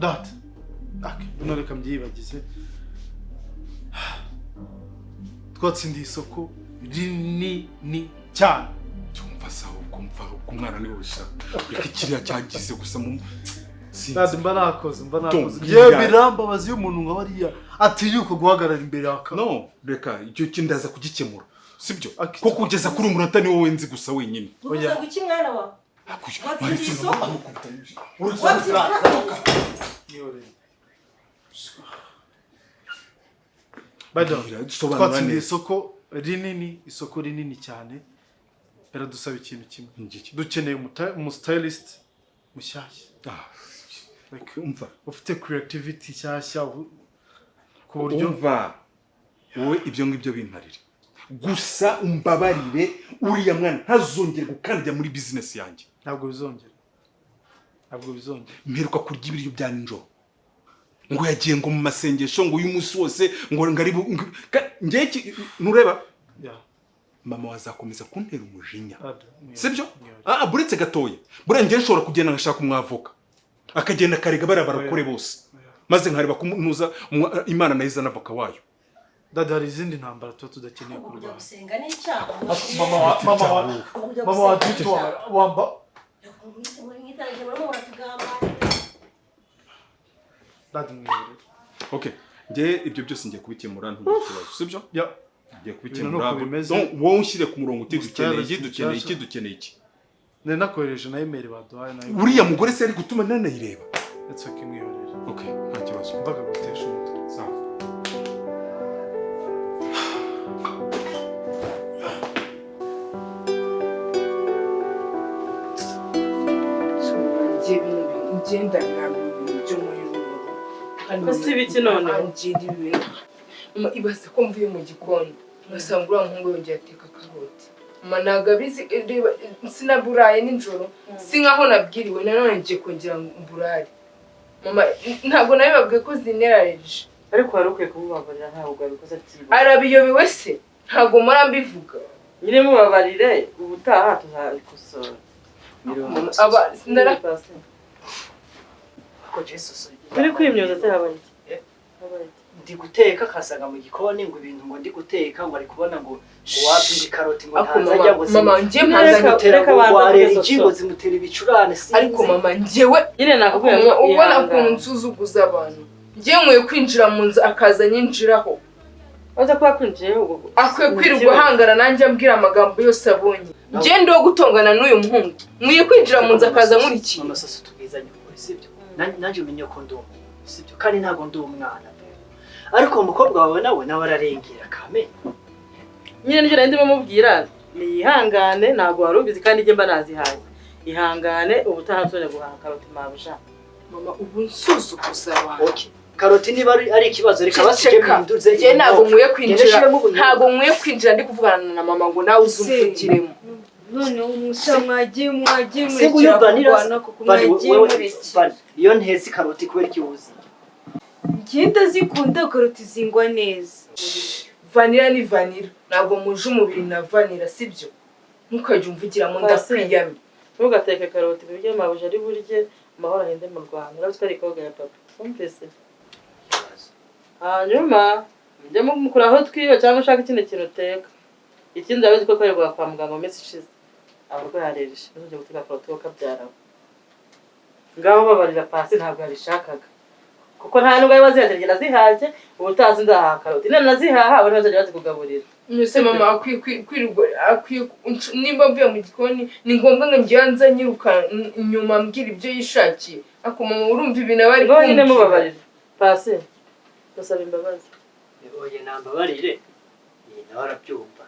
Data, okay, bino reka mbyibagize. Twatsindiye isoko rinini cyane. Cyumva se ahubwo, mva ahubwo, umwana niwe wishaka. Reka kiriya cyagize gusa mu sinzi. Dad, mba nakoze, mba nakoze. Don't Njyewe be. birambabaza iyo umuntu nka bariya atinyuka guhagarara imbere ya No, reka icyo kindaza kugikemura, sibyo? Aki- Ko kugeza kuri uyu munota ni wowe nzi gusa wenyine. Uvuze ngo iki, mwana wa? Watsindiye isoko? Watsindiye. Mwihorere. By the way, Mbwira, sobanura twatsindiye neza. isoko rinini, isoko rinini cyane. Biradusaba ikintu kimwe. Ngiki. Dukeneye umustylist mushyashya. Ah, Like, umva. ufite creativity nshyashya, ku buryo Umva, wowe ibyo ngibyo bimparire gusa, umbabarire, uriya mwana ntazongere gukandida muri business yanjye. Ntabwo bizongera, ntabwo bizongera. Mperuka kurya ibiryo bya nijoro ngo yagiye ngo mu masengesho, ngo uyu munsi wose ngo ari njyewe ntureba. Mama wazakomeza kuntera umujinya. Dad, mwihorere, Sibyo? mwihorere. Ah, buretse gatoya, buriya njyewe nshobora kugenda ngashaka umwavoka, akagenda akarega bariya barakore bose, maze nkareba kumunuza Imana nayo izana avoka wayo. Dad, hari izindi ntambara tuba tudakeneye Kujya kurwana. gusenga ni icyaha. Mama wa Kujya mama wa gusenga ni Tito icyaha. wamba. Mwitangiye, murimo muratugambanira. Dad, mwihorere. Okay, njye ibyo byose ngiye kubikemura, ntugire ikibazo, sibyo? Yeah. Ngiye Ibintu kubikemura. nuko bimeze. Donc, wowe unshyire ku murongo uti dukeneye iki, Umustylist dukeneye iki, mushyashya. dukeneye iki. Nari nakohereje na email baduhaye nayo. Uriya mugore se ari gutuma nanayireba? It's okay, mwihorere. Okay, nta kibazo. Mvaga gutesha umutwe. Sawa. Njye bino bintu ngenda birambiwe, ibintu byo muri rugo. Ko si ibiki noneho? Angela, ibi bintu, mama, ibaze ko mvuye mu gikoni ugasanga uriya muhungu yongeye ateka karoti. Mama, ntabwo abizi. Reba, sinaburaye nijoro, si nkaho nabwiriwe nanone ngiye kongera ngo mburare. Mama, ntabwo nabibabwiye ko zintera allergie. Ariko wari ukwiye kumubabarira, ntabwo wabikoze atibuka. Arabiyobewe se? Ntabwo mpora mbivuga. Nyine mubabarire, ubutaha tuzabikosora. Aba nara Uri kwimyoza se, habaye iki? Habaye iki? Ndi guteka, akasanga mu gikoni ngo ibintu ngo ndi guteka, ngo ari kubona ngo wapi, ngo ikaroti ngo Ako ntaza ajya mama, ngo mama, njye Reka- mpanganye zimutera reka ngo banza ngo avuge. allergie, Soso. ngo zimutera ibicurane, sinzi. Ariko mama, njyewe Nyine nakubwiye ngo Mama, ubona ihangane. ukuntu nsuzuguza abantu? Njye nkwiye kwinjira mu nzu akaza anyinjiraho. Waza kuba kwinjiyeho ubwo. Akwiye kwirirwa ahangana nanjye, ambwira amagambo yose abonye. Njye ndi uwo gutongana n'uyu muhungu? Nkwiye kwinjira mu nzu akaza ankurikiye. Mama Soso, tubwizanye ukuri, sibyo? Nanjye umenye ko ndi umuntu, sibyo? Kandi ntabwo ndi umwana, ariko uwo mukobwa wawe nawe ararengera kame. Nyine nibyo nari ndimo mubwira, niyihangane, ntabwo wari ubizi kandi njye mba nazihaye. Ihangane, ubutaha tuzajya guhaha karoti, mabuja. Mama, ubu nsuzuguza abantu. Okay, karoti niba ari ikibazo, reka basije Ceceka. mpinduze. Njye ntabwo nkwiye kwinjira, Ngende ubunyobwa. ntabwo nkwiye kwinjira ndi kuvugana na mama ngo nawe uzumvugiremo. Noneho umusha mwagiye Se nguyu murekera vanilla kurwana kuko Vani, mwagiye wewe murekera. Vani, iyo ntetse karoti kubera iki uzi? Njye ndazikunda, karoti zingwa neza. Vanilla ni vanilla, ntabwo muje umubiri na vanilla, sibyo? Ntukajye umvugiramo, ndakwiyamye. Ntugateke karoti ibiryo mabuja ari burye, amahoro ahinde mu Rwanda. Urabizi ko ari ikoga ya papa, wumvise? Hanyuma mujye mukura aho twiba cyangwa ushaka ikindi kintu uteka. Ikindi, urabizi ko twarirwaga kwa muganga mu minsi ishize, abarwayi arereje. Ntuzajya guteka karoti wowe ukabyara. Ngaho babarira pasi, ntabwo yabishakaga kuko nta nubwo ari wazihaje. Nazihaje, ubutaha sinzahaha karoti. None nazihaha, abo ntibazajya bazikugaburira. Mbese mama akwiye kwirirwa, akwiye nimba mvuye mu gikoni ni ngombwa ngo njye nza nyiruka inyuma mbwira ibyo yishakiye? Ariko mama, urumva ibintu aba ari Ngaho nyine kumbwira. Mubabarira pasi, musaba imbabazi. Oya, nambabarire. Iyi nawe arabyumva.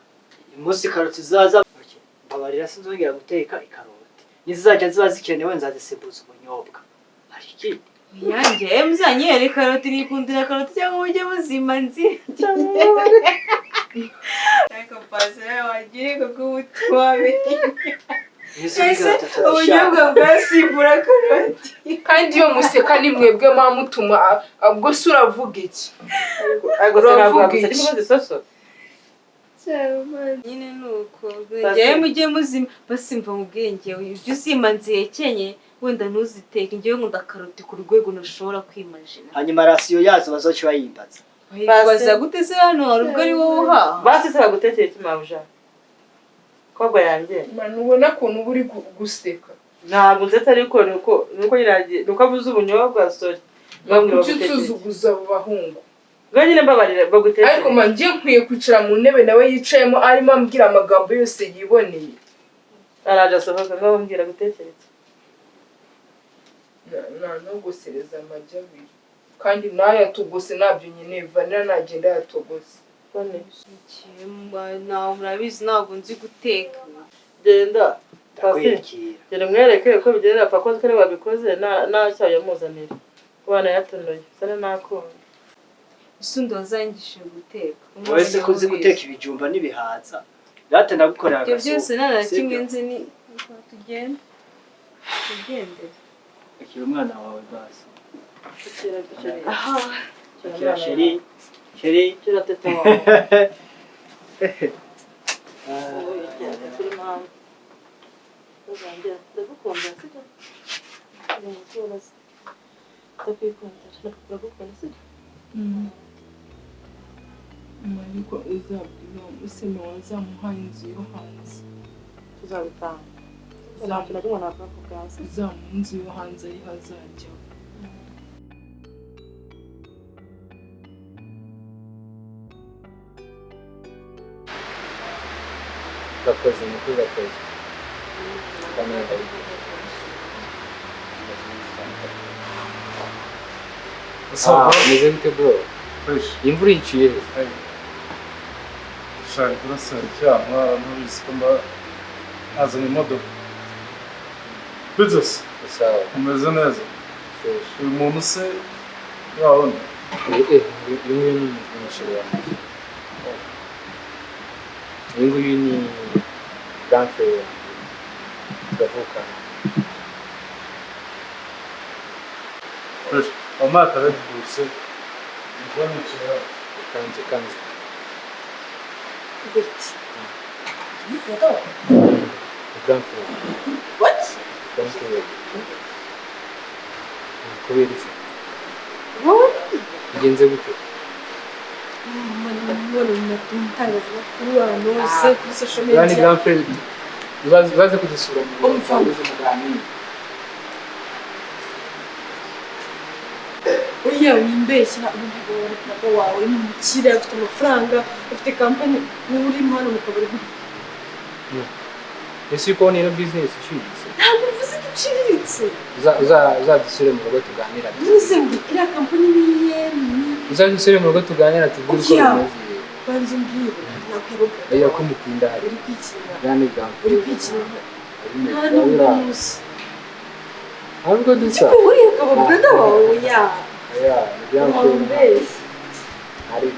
Uyu munsi karoti zaza. Okay, mbabarira, sinzongera guteka ikaroti. Nizizajya ziba zikenewe nzazisimbuza ubunyobwa. Hari ikindi? Yanjye muzanyihere karoti, nikundira karoti, cyangwa mujye muzima nzi. Ariko pasi nawe wagira kuko ubutuwabe. Ese Ese karoti atazishaka. ubunyobwa bwasimbura karoti? Kandi iyo museka ni mwebwe mama mutuma ubwo se uravuga iki? Ariko se ntabwo Uravuga wagusabye iki? imbabazi, Soso? Nyine nuko ngewe mujye muzima basimva mu bwenge ujye uzima nzihekenye wenda ntuziteke, ngewe nkunda karoti ku rwego ntashobora kwimajina. Hanyuma rasiyo yazo bazoca bayimbaza. Bayikubaza gute se? Hano hari ubwo ari wowe uhaha? Basi se bagutekera iki, mabuja kobwa yanjye? Manu, ubona ukuntu uba uri guseka. Ntabwo nzetse, ariko nuko nyine nuko abuze ubunyobwa, sorry. Bambwira Kuki bagutekere iki? unsuzuguza abo bahungu? Ngo nyine mbabarira, bagutekere. Ariko ma, ngiye nkwiye kwicara mu ntebe nawe yicayemo arimo ambwira amagambo yose yiboneye. Araje asohoka, ngo bambwira gutekera iki? Nanogosereza amagi abiri kandi nayatogose, ntabyo nkeneye. Vanilla nagenda yatogose. None Nawe murabizi, ntabwo nzi guteka. Genda pasi. Ndakwiyakira. Genda umwereke uko bigenda, apfa ko ari wabikoze nta cyaha yamuzanira kubana yatonoye sana nakunda. Isundi wazangishije guteka. Wowe se kuzi guteka ibijumba n'ibihaza? Data, ndagukorera Ibyo agasupu. byose nta na kimwe Sibyo? nzi. Ni tugende tugende. Akira umwana wawe basi. Akira, akira. Akira chéri, chéri. Akira teta wawe. Akira mama. Ndagukunda, sibyo? Ndakwikundira, ndagukunda, sibyo? Ariko uzabwira usema wazamuha inzu yo hanze. Tuzabitanga, nta kintu na kimwe nakora ku bwawe. Uzamuha inzu yo hanze ariho azajya. Urakoze mukuru, urakoze kandi ndabikunda. Sawa. Umeze gute, bro? Fresh. Imvura yiciye he? Sha, imvura se cyangwa ntubizi ko mba nazanye imodoka? Bitose. Sawa. Umeze neza? Fresh. Uyu muntu se wabona? Eh, uyu nguyu ni umuchéri wanjye, uyu nguyu ni grand frère wanjye, turavukana. Fresh. Wampaye aka Red Bull se? Ndikubona nicaye hano. Kanze kanze. Wait. Grand frère. What? Grand frère. Kubera iki? Wowe? Bigenze gute? Mbona mu itangazamakuru ahantu hose kuri social Uriya ni media. grand frère, uzaze kudusura mu Umva. uze muganire. Oya, wimbeshya, ubu ntabwo wari papa wawe ni umukire, afite amafaranga, afite kampani, wowe urimo hano mu kabari gute? Ese uko ino business iciriritse? Ntabwo mvuze ko iciriritse. Uzadusure mu rugo tuganira. Ntuze ngo iriya kampani ni iye ni Uzadusure mu rugo tuganira, tubwire uko Oya. bimeze. Banza umbwire, nakwibuka. Oya, ko mutinda hari. Uri kwikina. Uriya ni grand Uri frère. kwikina, nta nubwo muzi. Ntabwo dusa. Ariko uriya akaba brother wawe ya? Oya, ni grand frère. Wambeshya. Ari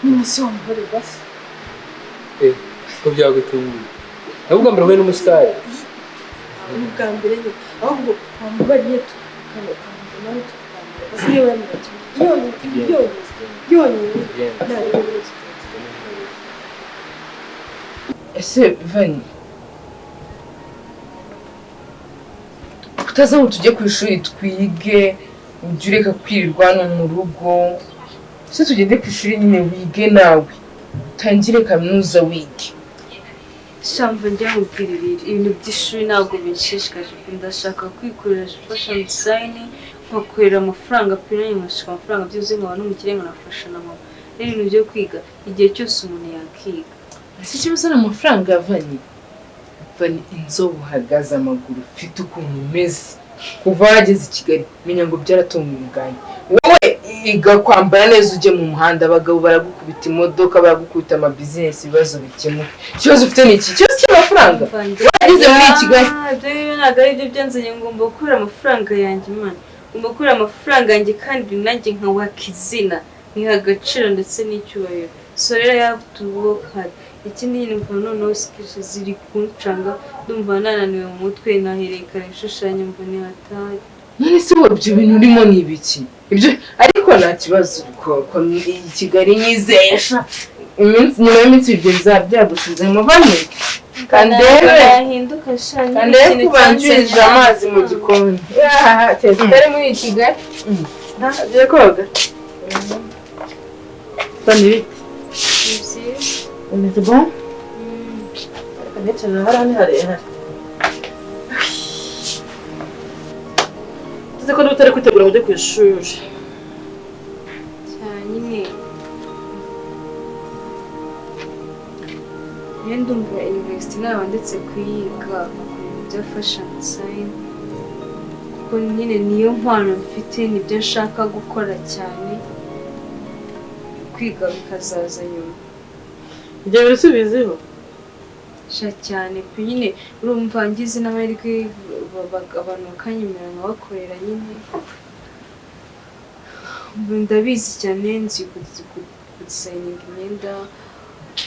None se wambabarira basi? Eh, ko byagutunguye? Nabwo mbere uhuye n'umusitari. Ni ubwa mbere nyine, ahubwo wambabariye tukamva nawe tukaganira basi, niba yamubatiye yonyine yonyine yonyine. Tugenda. Nta bintu. Ese Vani, kutaza ngo tujye ku ishuri twige, ujye ureka kwirirwa hano mu rugo? Ese tugende ku ishuri nyine wige, nawe utangire kaminuza wige. Shamva, njya mubwira ibintu by'ishuri ntabwo binshishikaje pe. Ndashaka kwikorera fashion design, nkakorera amafaranga pe, nanjye nkashaka amafaranga byuzuye, nkaba n'umukire, nkanafasha na mama. Rero ibintu byo kwiga, igihe cyose umuntu yakiga. Ese ikibazo ni amafaranga ya Vani? Vani, inzobe uhagaze, amaguru ufite, ukuntu umeze kuva wageze i Kigali, menya ngo byaratunganye. Wowe iga kwambara neza ujye mu muhanda, abagabo baragukubita imodoka, baragukubita amabizinesi, ibibazo bikemuka. Ikibazo ufite ni iki? Ikibazo cy'amafaranga wageze muri Kigali. Ah, ibyo ngibyo ntabwo ari byo byanzanye. Ngomba gukorera amafaranga yanjye, Imana, ngomba gukorera amafaranga yanjye kandi nanjye nkawaka izina, nkiha agaciro ndetse n'icyubahiro. So rero I have to work hard. Ikindi nyine, mva noneho skills ziri kuncanga, ndumva nananiwe mu mutwe, nahereye kare nshushanya, mva ni hatari. None se wowe ibyo bintu urimo ni ibiki ibyo? Ariko Ariko nta kibazo ko Kigali nyizesha. Iminsi nyuma y'iminsi ibyo bizaba byagushize muvane. Kandebe yahinduka sha nyine kandebe ikintu kubanjirije cyanzanye amazi mu gikoni. Yahaha cyane tutari muri Kigali. Ugiye koga? Toni bite? Ni byiza. Umeze bon? Nicara hariya ni harehare. Tuzi ko niba utari kwitegura ngo ujye ku ishuri. Cyane nyine. Njye ndumva university naba ndetse kuyiga nkakora ibintu bya fashion design kuko nyine niyo mpano mfite nibyo nshaka gukora cyane kwiga bikazaza nyuma. Ibyo bintu si ubiziho? Sha cyane pe nyine urumva ngize n'amahirwe abantu bakanyemera nkabakorera nyine. Ubu ndabizi cyane nzi kudizayininga imyenda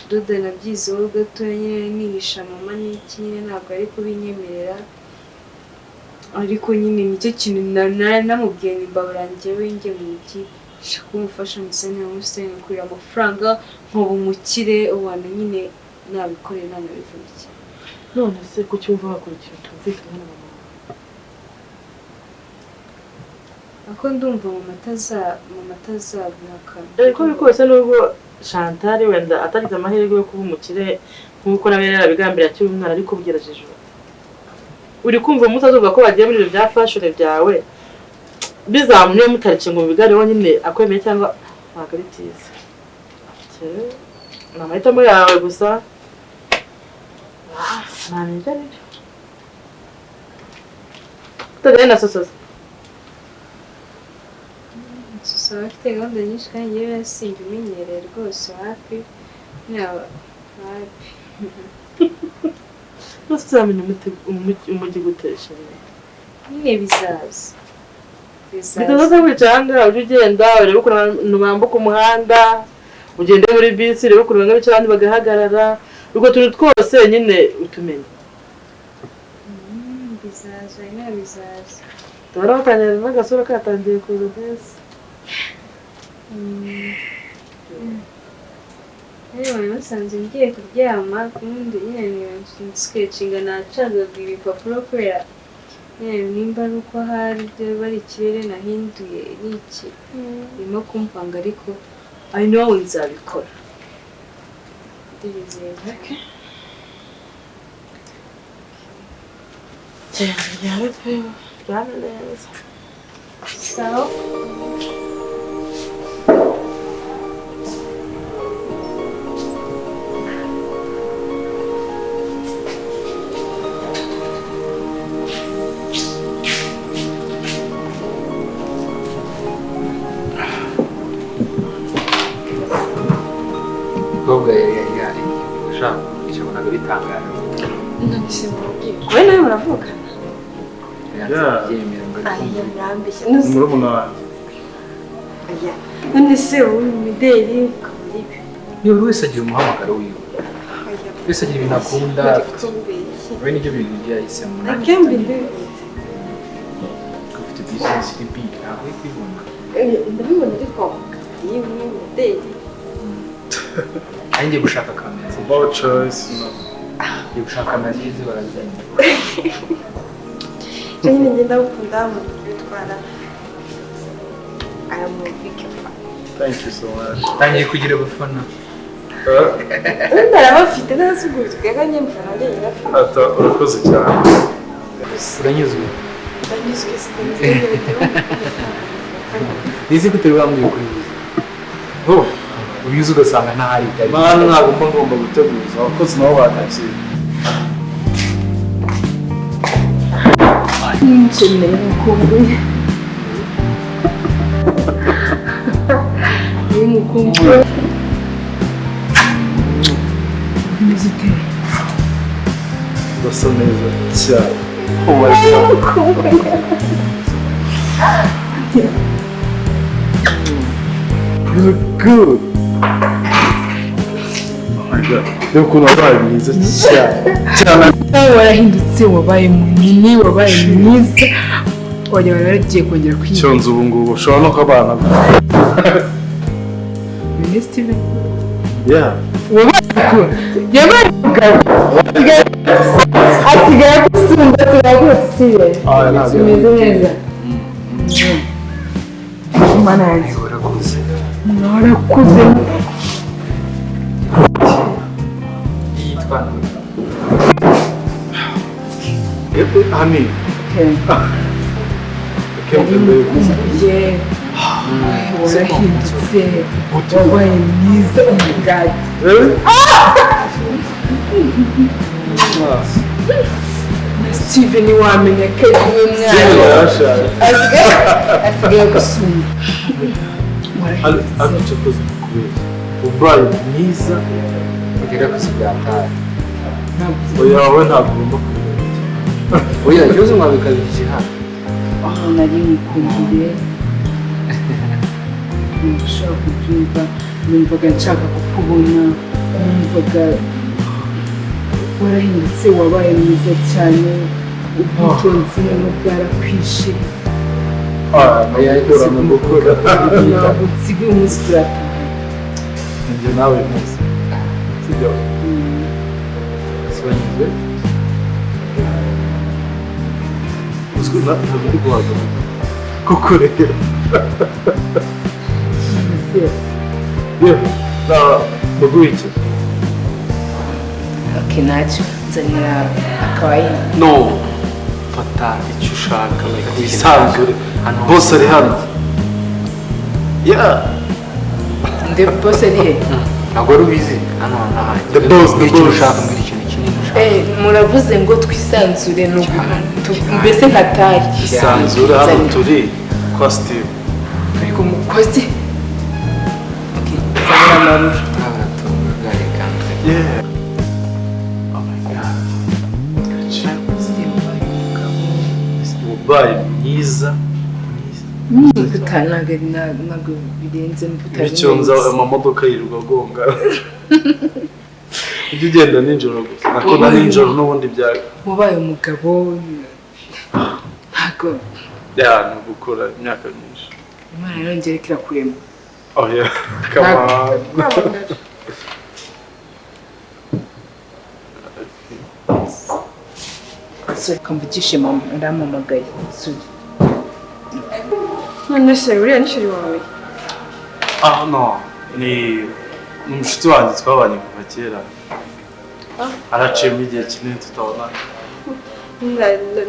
kudoda nabyizeho gatoya nyine nihisha mama n'iki nyine ntabwo ari kubinyemerera ariko nyine nicyo kintu namubwiye nti mbabara njyewe njye mu mujyi nshaka kumufasha designer umusitari nkakurira amafaranga nkaba umukire ubana nyine nabikoreye nanabivunikira. None se kuki wumva wakora ikintu utumvikanye na mama wawe? Ako ndumva mama atazabihakana. Uko biri kose nubwo Chantal wenda atagize amahirwe yo kuba umukire nk'uko nawe yari yarabigambiriye akiri umwana ariko ubigerageje uri kumva mutazuvuga ko bagiye muri ibyo bya fashion byawe bizamuye mutarice ngo mubigareho nyine akwemeye cyangwa ntabwo ari byiza. Ni amahitamo yawe gusa ntamenya ibyo ari byo. Tutajyanye na Sosoza. Soso afite gahunda nyinshi kandi njyewe simbimenyereye rwose hafi yaba hafi. Nose uzamenya umujyi gute Sheri? Nyine bizaza. Bizaza wicaye aha ngaha ujye ugenda urebe ukuntu abantu bambuka umuhanda ugende muri bisi urebe ukuntu bamwe bicara abandi bagahagarara utwo tuntu twose nyine utumenye. Bizaza nyine bizaza. Tubona batangiye n'agasura katangiye kuza bisi. Rero basanze ngiye kuryama kundi nyine nsiketshinga nacagaguye ibipapuro kubera nyine nimba ari uko hari bari ikirere nahinduye n'iki birimo kumvanga ariko I know nzabikora. Ndizeye. Cyane pe uryame neza. Sawa. Umukobwa yari ushaka kubonaga bitangaje. None se mubwira wowe nawe muravukana? Yabyemera ngo Aya murambeshya. Murumuna wanjye. Aya none se wowe imideli ukabura ibi? Ni buri wese agira umuhamagaro wiwe. Buri wese agira ibintu akunda. We nibyo bintu ibyo yahisemo. I can't believe it. Ufite business iri big ntabwo uri kubibona. Ndabibona ariko iyi ni imideli. Nanjye ngiye gushaka kamera. It's about choice. Ngiye gushaka kamera zize barazanye. Nyine ngenda gukunda mu kubitwara. I am a big fan. Thank you so much. Tangiye kugira abafana. Undi arabafite ntasuguzwe kandi mfana njye afite. Ata urakoze cyane. Uranyuzwe? Ndanyuzwe sinzi. Nizi ko utari wambwiye kuri buze. Oh, ubizi ugasanga ntahari itari. Mana ntabwo mba ngomba guteguza abakozi nabo banyakira. Nkeneye mukumbuye. Mukumbuye. Umeze ute? Urasa neza cyane. Oh my God. You look good. Oh my God. Reba ukuntu wabaye mwiza cyane. Cyane. Nawe warahindutse wabaye munini wabaye mwiza. Wajya bari bagiye kongera kwiga. Icyo nzi ubu ngubu ushobora no kubana. Ni Steven. Yeah. Yabaye umugabo. Asigaye agusumba turaguha Steven. Ah, ntabwo. Umeze neza. Mana yanjye. Warakuze. Warakuze. Yitwa nde? Honey. I can't believe it. Yeah. Warahindutse. Wabaye mwiza umugati. Really? Na Steven wamenya ko ari we Steven mwana. yarashaje. Asigaye agusumba. Warahindutse. Ariko cyakoze kubera ubaye mwiza. Ugera ku byataye. Oya wowe ntabwo ugomba kubera. Oya, ikibazo mwabikabije hano. Nari nkukumbuye. Numva ushobora kubyumva, numvaga nshaka kukubona, numvaga warahindutse, wabaye mwiza cyane, ubwitonzi noneho bwarakwishe. Ah, Oya, ariko gukura ni gukura. Ntabwo nsigaye umunsi turataha. Njye nawe nkuze. Sibyo? Sibanyuzwe. Uzwi ntabwo ndi guhagarara. Kuko rero. Yewe, baguha iki? Okay, ntacyo nzanira akawayini. No. Fata icyo ushaka, like wisanzure. Boss ari hano. Yeah. Nde boss ari he? Ntabwo wari ubizi. Hano hantu. The boss, the Mbwira ikintu boss. ushaka, mbwira ikintu kinini ushaka. Muravuze ngo twisanzure ni mbese nka tari. Isanzure hano turi kwa Steve. Turi ku mukozi. Okay, nzanira amarura. Ntabwo gare kandi. Yeah. Oh my God. Ubaye mwiza. Ntabwo birenze Bityo nza amamodoka yirirwa agonga. Ujya ugenda nijoro gusa. Nako na nijoro n'ubundi bya Wabaye umugabo ntabwo ya ni ugukura imyaka myinshi. Imana yarongera irakurema. Oh yeah. Come on. Sorry, kamvugishe mama arampamagaye. Sorry. None se uriya ni sheri wawe? Ah no, ni umushuti wanjye twabanye kuva kera. Araciyemo igihe kinini tutabonana.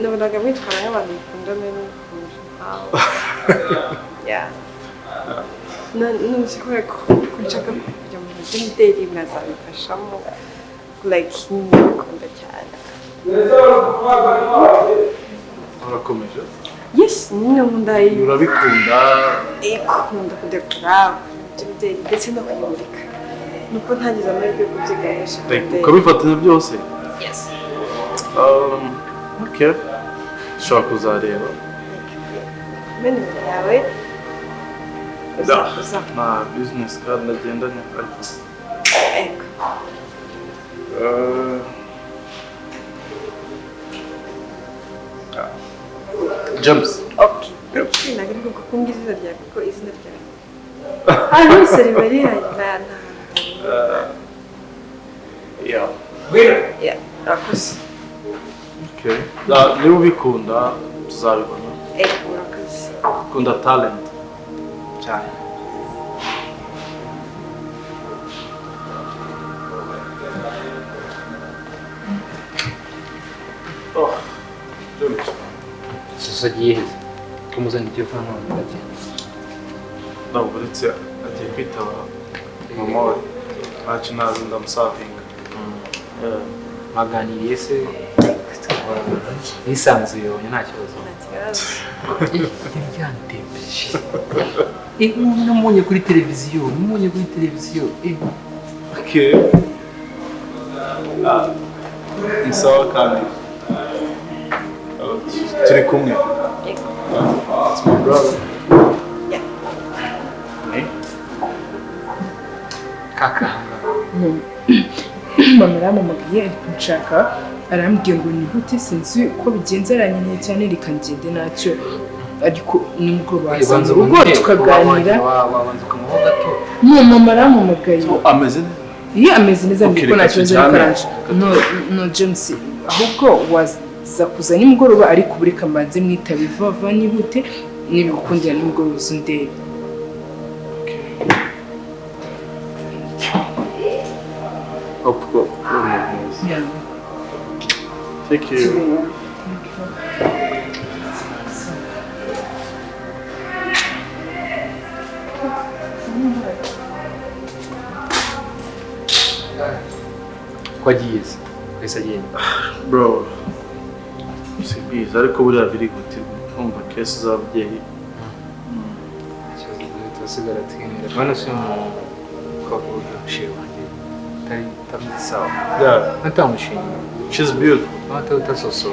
Nabonaga mwitwara nk'abantu mukundana n'ukuri. Yeah. None se kubera ko nshaka kujya mu bintu by'imideli mwazabimfashamo, like ndabikunda cyane. Urakomeje? Yes, nyine nkunda Urabikunda? Nkunda kudekora by'imideli ndetse no kuyimurika. Nuko ntagize amahirwe yo kubyiga henshi. Like, ukabifatanya byose? Yes. Okay. Ushobora kuzareba. Mbe nimero yawe. Uza. Nta business card nagendanye ariko. Ego. James. Okay. Ntabwo ari ngombwa kumbwira izina ryawe kuko izina ryawe ahantu hose riba rihari nta Yeah. Yeah, urakoze. Okay. Niba ubikunda tuzabibona. Ego, urakoze. Ukunda talent cyane. Oh, James. Sasa agiye he? Ko muzana telefone none ndagenda. Ntabwo uretse agiye kwitaba mama we. Ntacyo nazi ndamusavinga. Mwaganiriye se? Nisanzuye ubonye nta kibazo. Yari yandembeje. Namubonye kuri televiziyo, namubonye kuri televiziyo. Okay. Ni sawa kandi. Turi kumwe. It's my brother. Yeah. Ni? Kaka. Mama arampamagaye ari kunshaka, arambwiye ngo nihute, sinzi uko bigenze, arankeneye cyane, reka ngende ntacyo. Ariko nimugoroba waza mu rugo tukaganira. Wabanza ukamuha gato. No, mama arampamagaye. Ameze neza? Iyo ameze neza, Okay, mbiko nta reka kibazo, tujyane. ariko aranje. No, no, James, ahubwo waza kuza nimugoroba, ariko ubu reka mbanze mwitabe vuba vuba nihute, nibikundira nimugoroba uze undebe. Hope ko uri umuntu mwiza. Yeah. Thank you. Ko agiye se? Wese agenda. Bro, simbizi, ariko buriya birihutirwa, kumva case z'ababyeyi. Ikibazo duhita tusigara twemera. Bana si umukobwa umushinga wanjye utari utameze sawa. Yeah. Ntamushinga. She's beautiful. Utasoso.